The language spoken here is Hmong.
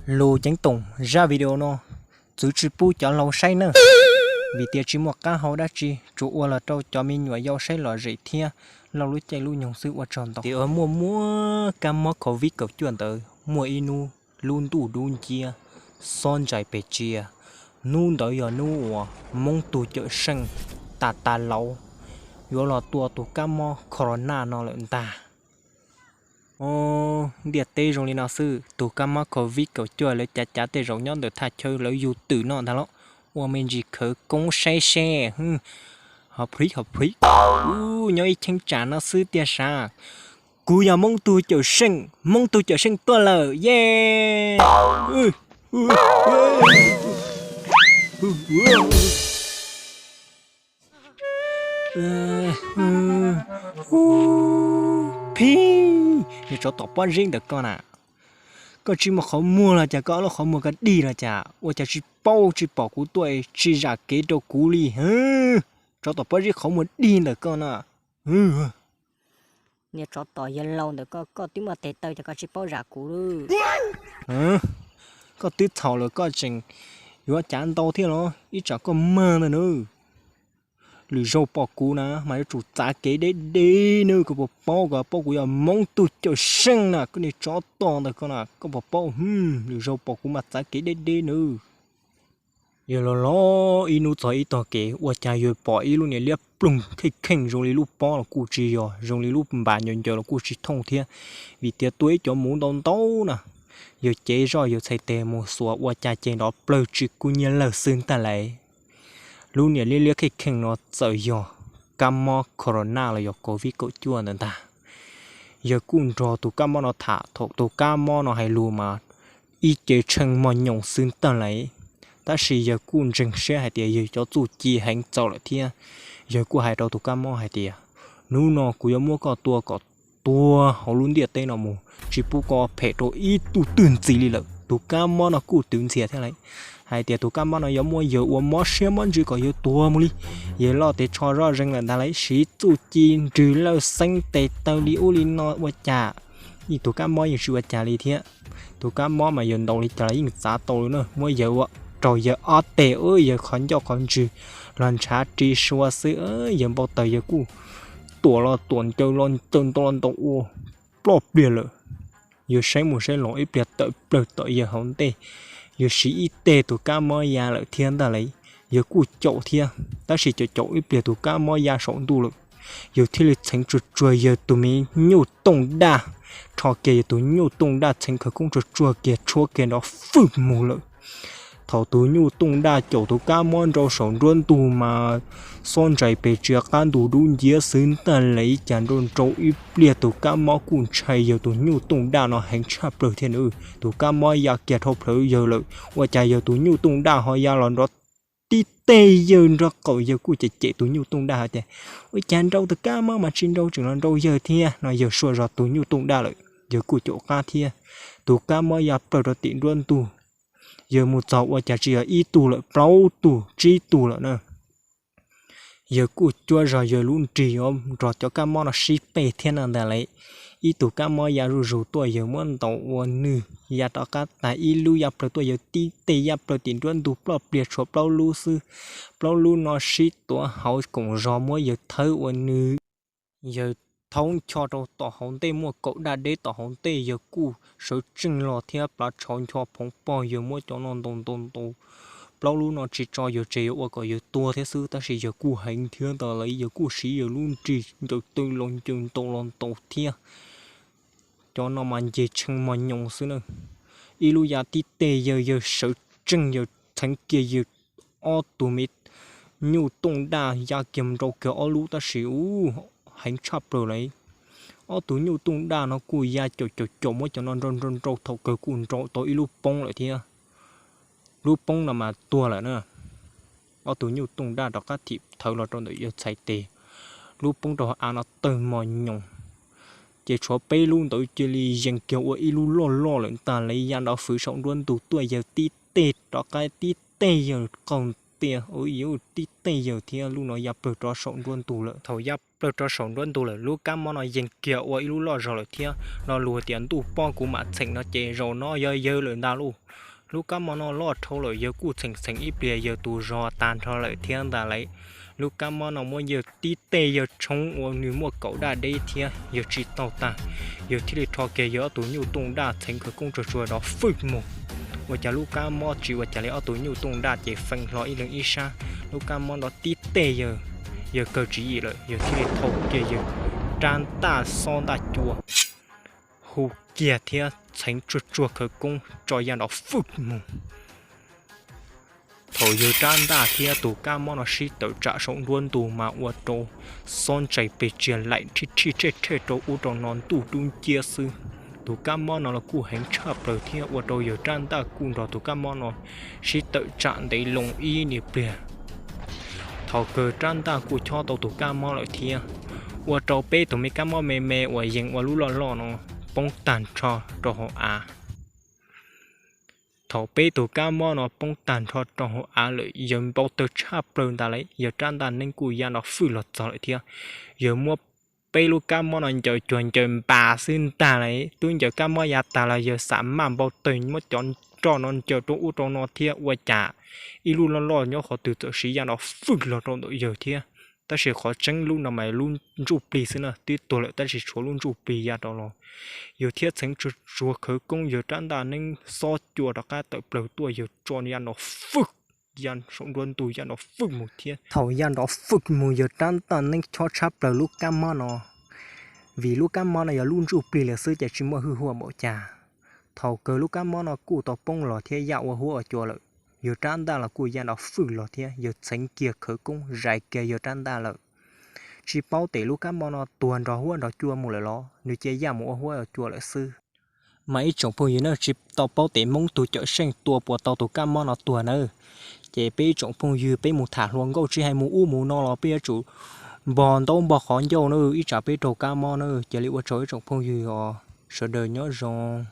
Lus ceev toom zaj video no txwv tsis pub cov laus saib nawb, vim tias tsis muaj qab hau dab tsi, tsuas ua los rau cov me nyuam yaus saib lom zem thiab laug lub caij lub nyoog xwb, ua tsaug ntau. Tias muaj muaj kab mob covid kaum cuaj ntawd muaj ib hnub lub ntuj dub nciab, xob ntsais pes tsia. Hnub ntawd yog hnub uas Hmoob tug cawm seej tas tas laus yuav los tua tus kab mob corona no lawm ntag. Ntiaj teb zoo li no xwb, tus kab mob covid kaum cuaj lawv cav cav tej zaum nyob ntawm thaj chaw lawv yug twm no ntag los, ua me ntsis khawv koob saib seb. Ho phib ho phib, nyob ib cheeb tsam no xwb tiag sav. Kuv yog Hmoob tug cawm seej, Hmoob tug cawm seej tuaj lawm, ye. Phib, niag tsov tom pob zeb ntawm koj na, koj tsis muaj qhov muag los cas, koj ob lub qhov muag koj dig los cas, ua cas tsis paub tsis pom kuv tuaj, tsis zam kev rau kuv li? Tsov tom pob zeb qhov muag dig ntawm koj na. Niag tsov tom yawg laus ntawm koj, koj twb muaj tes taw ces koj tsis paub zam kuv lawm. Koj twb txhaum lawm koj tseem yuav cav ntau thiab los? Ib tsam koj mag ntag na. Lwm zaug pom kuv na mas yuav tsum txav kev deb deb nawb, koj puas paub? Koj paub kuv yog Hmoob tug cawm seej na, koj niag tsov tom ntawm koj na, koj puas paub? Lwm zaug pom kuv mas txav kev deb deb nawb. Yawg los los ib hnub txog ib tog kev, ua cas yawg pom ib lub niag liab ploog kheej kheej zoo li lub pob los kuj tsis yog, zoo li lub npas ncaws ncaws los kuj tsis thooj thiab, vim tias tua ib cov muv ntau ntau na. Yawg cev zoj yawg txhais tes mus xuas ua cas ces nrov plawg tsis kub nyiab lawg xwb ntag lauj. Lub niag liab liab kheej kheej no txawm yog kab mob corona los yog covid kaum cuaj ntawd ntag. Yawg kuj nrog tus kab mob no tham, thaum tus kab mob no hais lus mas ib ce tshee mos nyoos xwb ntag lauj. Tab sis yawg kuj ntseeg siab hais tias yawg cov txuj ci heev txaus lawm thiab. Yawg kuj hais rau tus kab mob hais tias, hnub no kuv yuav muab koj tua kom tuag hauv lub ntiaj teb no mus, tsis pub koj phem rau ib tug twg ntxiv li lawm. Tus kab mob no kuj twv ntxhias thiab lauj, hais tias tus kab mob no yuav muab yawg ua mob siab mob ntsws kom yawg tuag mus li. Yawg loj tes tsho zoj zeeg lawm ntag lauj, siv txuj ci nrwg lawj xeeb tes taw li ub li no ua cas, tus kab mob yeej tsis ua cas li thiab. Tus kab mob mas yawg ntaus li cas los yeej txav tau li na, muab yawg ua raug yawg ob teg, yawg qhov ncauj qhov ntswg los ntshav ri sua xwb, yawg npau taws yawg kuj tuam los tuam, ncaws los ncaws, ntaus los ntaus ua ploj pliag lawm. Yawg saib mus saib los ib pliag tawm plawg tom yawg hauv ntej, yawg siv ib teg tus kab mob ya lawm thiab ntag lauj. Yawg kuj caum thiab, tab sis caum caum ib pliag tus kab mob ya saum ntuj lawm. Yawg thiaj li txheev tsuag tsuag yawg tus me nyuj tooj daj, rho kiag yawg tus nyuj tooj daj txheev khawv koob tsuag tsuag kiag tshuab kiag nrov fwj mus lawm. Thaum tus nyuj tooj daj caum tus kab mob nrau saum nruab ntug mas xob ntsais pes tsia qab ntug dub nciab xwb ntag lauj, cas nrau nrau ib pliag tus kab mob kuj ntshai yawg tus nyuj tooj daj no heev tshaj plaws thiab nawb. Tus kab mob ya kiag dhau plawv yawg lawm, ua cas yawg tus nyuj tooj daj ho ya los nrov tib teg yawg nrog qaum, yawg kuj cem cem tus nyuj tooj daj hais tias, ua cas nrau tus kab mob mas tsis nrau tseem los nrau yawg thiab no, yawg sua zog tus nyuj tooj daj lawm, yawg kuj caum qab thiab. Tus kab mob ya plaws rau tim nruab ntug, yawg mus txog ua cas tsis yog ib tug lawm, plaub tug tsib tug lawm na. Yawg kuj cuab zog yawg lub nrig yuav nrog cov kab mob no sib pej thiab no ntag lauj. Ib tug kab mob ya zuj zus tuaj, yawg muab ntaus ua nwg ya rov qab tas ib lub ya plaws tuaj, yawg tib teg ya plaws tim nruab ntug ploj pliag tshuav plaub lub xwb. Plaub lub no sib tuav hauv koom zog muab yawg thawb ua nwg. Yawg thaub ncho rau tom hauv ntej, muaj kaum daj deb tom hauv ntej, yawg kuj sawv tsees los thiab plav tshauv ncho phoov pog, yawg muab cov no ntaus ntaus ntaus. Plaub lub no tsis tso yawg tseg, yuav ua kom yawg tuag thiab xwb, tab sis yawg kuj heev thiab ntag lauj, yawg kuj siv yawg lub nrig ncaws taw los ncaws, ntaus los ntaus thiab. Cov no mas nce tshee mos nyoos xwb na. Ib lub ya tib teg yawg, yawg sawv tsees yawg txheev kiag yawg ob tug me nyuj tooj daj ya kiag nrau kiag ob lub, tab sis ub, heev tshaj plaws lauj. Ob tug nyuj tooj daj no kuj ya caum caum caum muab cov no nrau nrau nrau, thaum kawg kuj nrau tau ib lub poob lawm thiab. Lub poob no mas tuag lawm na. Ob tug nyuj tooj daj rov qab thim thawv los rau ntawm yawg txhais tes. Lub poob rau hauv av no tawg mos nyoos. Ces tshuav peb lub ntawd cia li yees kiag ua ib lub loj loj lawm ntag lauj, ya nrov fwv saum nruab ntug tuaj, yawg tib teg rov qab tib teg yawg qaug tiag, ua ib yam tib teg yawg thiab lub no ya plaws rov saum nruab ntug lawm. Thaum ya plaws rov saum nruab ntug lawm, lub kab mob no yeej kiag ua ib lub loj zog lawm thiab lo lus tias ntuj pob kuv mam txheem no ces zaum no yog yawg lawm ntag lauj. Lub kab mob no loj dhau lawm, yawg kuj txheem txheem ib pliag yawg tus zog tag nrho lawm thiab ntag lauj. Lub kab mob no muab yawg tib teg yawg tshoob ua nws muaj kaum daj deb thiab yawg tsis tau tag, yawg thiaj li rho kiag yawg ob tug nyuj tooj daj txheev khawv koob tsuag tsuag rov fwj mus. Ua cas lub kab mob tsis ua cas li, ob tug nyuj tooj daj ces feeb hlo ib leeg ib sab. Lub kab mob no tib teg yawg, yawg kawg tswv yim lawm, yawg thiaj li thau kiag yawg rab ntaj xob ntaj cua hu kiag thiab txheev tsuag tsuag khawv koob tso ya nrov fwj mus. Thaum yawg rab ntaj thiab tus kab mob no sib tawm tsam saum nruab ntug mas ua rau xob ntsais pes tsiag laim rhij rhij rhej rhej rau ub rau no ntuj dub nciab xwb. Tus kab mob no los kuj heev tshaj plaws thiab ua rau yawg rab ntaj kuj nrog tus kab mob no sib tawm tsam ntev loo ib niam pliag. Thaum kawg rab ntaj kuj chob tau tus kab mob lawm thiab, ua rau peb tus me kab mob me me uas yeej ua lub loj loj no poob tag nrho rau hauv av. Thaum peb tus kab mob no poob tag nrho rau hauv av lawm, yawg npau taws tshaj plaws ntag lauj, yawg rab ntaj neeb kuj ya nrov fwj los txog lawm thiab. Yawg muab peb lub kab mob no ncaws cuag ncaws npas xwb ntag lauj, twb ncaws kab mob ya tag los yawg xam maj npau taws muab cov nroj no ncaws rau ub rau no thiab ua cas ib lub loj loj nyob qhov twg txawm siv ya nrov fwj los rau ntawm yawg thiab. Tab sis qhov tseeb lub no mas lub ntsuj plig xwb na, twb tuag lawm tab sis tshuav lub ntsuj plig ya rau los. Yawg thiaj txheev tsuag tsuag khawv koob, yawg rab ntaj neeb xob cua rov qab tawm plaws tuaj, yawg tso ya nrov fwj, ya saum nruab ntug ya nrov fwj mus thiab. Thaum ya nrov fwj mus yawg rab ntaj neeb chob tshab plaws lub kab mob no, vim lub kab mob no yog lub ntsuj plig lawm xwb ces tsis muaj hwj huam npaum cas. Thaum kawg lub kab mob no kuj tau poob los thiab ya ua huab ua cua lawm, yawg rab ntaj los kuj ya nrov fwj los thiab, yawg txheev kiag khawv koob zais kiag yawg rab ntaj lawm. Tsis paub tes lub kab mob no tuag nrog huab nrog cua mus lawm los nws cia ya mus ua huab ua cua lawm xwb. Mas ib tsoom phooj ywg na, tsis tau paub tes Hmoob tus cawm seej tua puas tau tus kab mob no tuag nawb. Ces peb ib tsoom phooj ywg peb mus tham hluas nkauj tsis hais mus ub mus no los peb yuav tsum npog ntaub npog qhov ncauj na, ib tsam peb raug kab mob na. Cia li ua tsaug ib tsoom phooj ywg os, sawv daws nyob zoo.